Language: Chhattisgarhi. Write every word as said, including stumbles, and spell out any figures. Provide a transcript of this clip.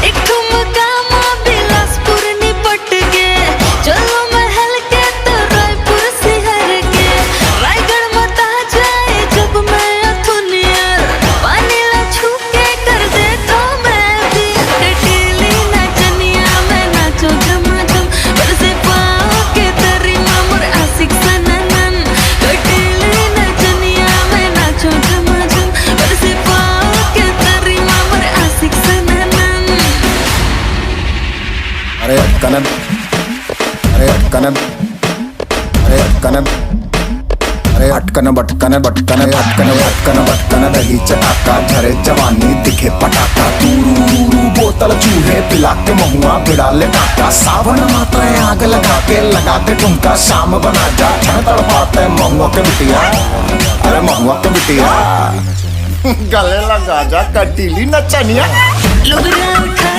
एक ठुमका मा बिलासपुर निपट गे, चलो महल के तो रायपुर सिहर गे, रायगढ़ मा ताजा ए जब मैं अथुनियर, पानी ला छू के कर देथों मैं भी। कटीली नचनिया मैं नाचों झमाझम, बरसे पाँव के तरी मा मोर आशिक सननन। कटीली नचनिया मैं नाचों झमाझम, बरसे पाँव के तरी मा मोर आशिक सननन। अरे अटकन, अरे अटकन, अरे अटकन, अरे अटकन बटकन बटकन अटकन बटकन बटकन दही चटाका, झरे जवानी दिखे पटाखा। तूरू बोतल चूहे पिला के महुआ बिड़ा ले टाका। सावन माता आग लगा के लगा दे ठुमका। शाम बना जा छन तड़पाते महुआ के बिटिया, अरे महुआ के बिटिया। गले लगा जा कटीली नचनिया। लुगरा उठा